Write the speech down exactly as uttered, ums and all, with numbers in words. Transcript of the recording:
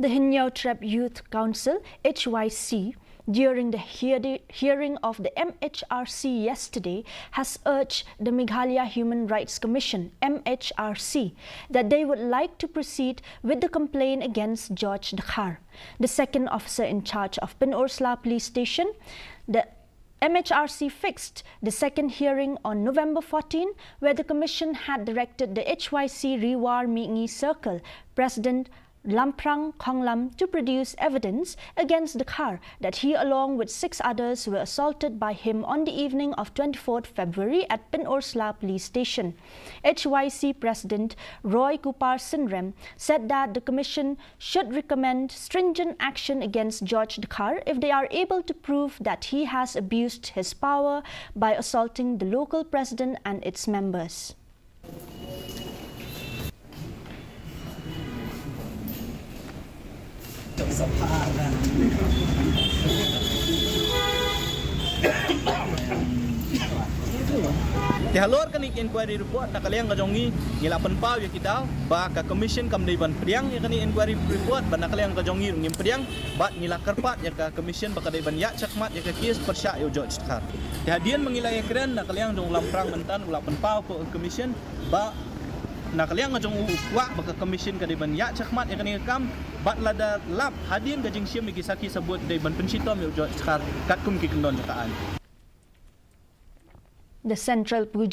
The Hynñiewtrep Youth Council, H Y C, during the heari- hearing of the M H R C yesterday, has urged the Meghalaya Human Rights Commission, M H R C, that they would like to proceed with the complaint against George Dkhar, the second officer in charge of Pynursla Police Station. The M H R C fixed the second hearing on November fourteen, where the commission had directed the H Y C Ri War Mihngi Circle President Lamphrang Khonglam to produce evidence against Dkhar that he, along with six others, were assaulted by him on the evening of twenty-fourth February at Pynursla Police Station. H Y C President Roy Kupar Synrem said that the commission should recommend stringent action against George Dkhar if they are able to prove that he has abused his power by assaulting the local president and its members. Te halor kane ka inquiry report na ka liang ka jong ngi, ngi la pynpaw ïa ki daw ba ka commission kam dei ban pdiang ïa kane inquiry report, ba na ka liang ka jong ngi ruh ngim pdiang, bad ngi la kyrpad ïa ka commission ba ka dei ban ïaid shakhmat ïa ka case pyrshah ïa u George Dkhar. Te hadien ba ngi la ïakren, na ka liang jong u Lamphrang mynta u la pynpaw ka commission ba na ka liang ka jong u u kwah ba ka commission ka dei ban ïaid shakhmat ïa kane ka kam, bad lada lap hadien ka jingshim ïa ki sakhi sabut dei ban pynshitom ïa u George Dkhar katkum ki kyndon jong ka aiñ. The Central Puja